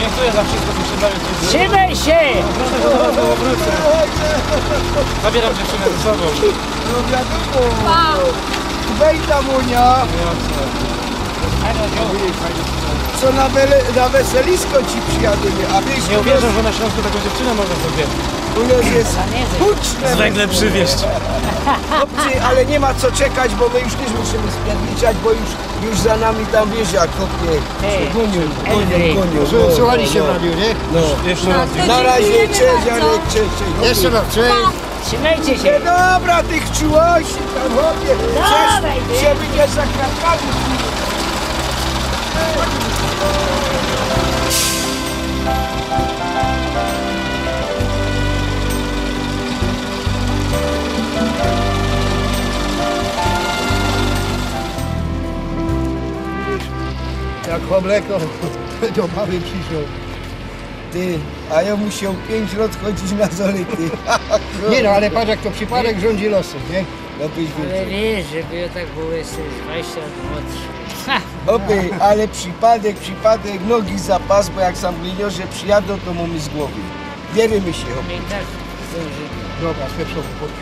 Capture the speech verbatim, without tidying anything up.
Dziękuję za wszystko, co się daje. Trzymaj się! Zabieram dziewczynę ze sobą. No wiadomo. Wejdź tam, Unia. Co na, wele, na weselisko ci przyjadymy, a wiesz, nie uwierzę, że na Śląsku taką dziewczynę można sobie. U nas jest huczne. Z węglem przywieźć. Chłopcy, ale nie ma co czekać, bo my już też musimy spierniczać, bo już, już za nami tam, wiesz, jak chłopie, gonią, gonią, gonią. Słuchaliście w radiu, nie? No. Jeszcze raz. Na razie, cześć, Jarek, cześć, cześć. Jeszcze raz, cześć. Trzymajcie się. Dobra, tych czułości tam, chłopie. Dawaj, ty. Się wyjdzie za kratkami. Jak chłop mleko do mamy przyszło. Ty, a jŏ musiał pięć lot chodzić na zolity. Nie no, ale patrz, jak to przypadek rządzi losem, nie? No byś wiedział. Ale wiesz, żeby tak było jeszcze dwadzieścia lat młodszy. Chopie, ale przypadek, przypadek, nogi za pas, bo jak sam gliniorze przyjadą, to mamy z głowy. Wierzymy się, chopie. My i tak zdążymy. Dobra, słyszysz, chopie.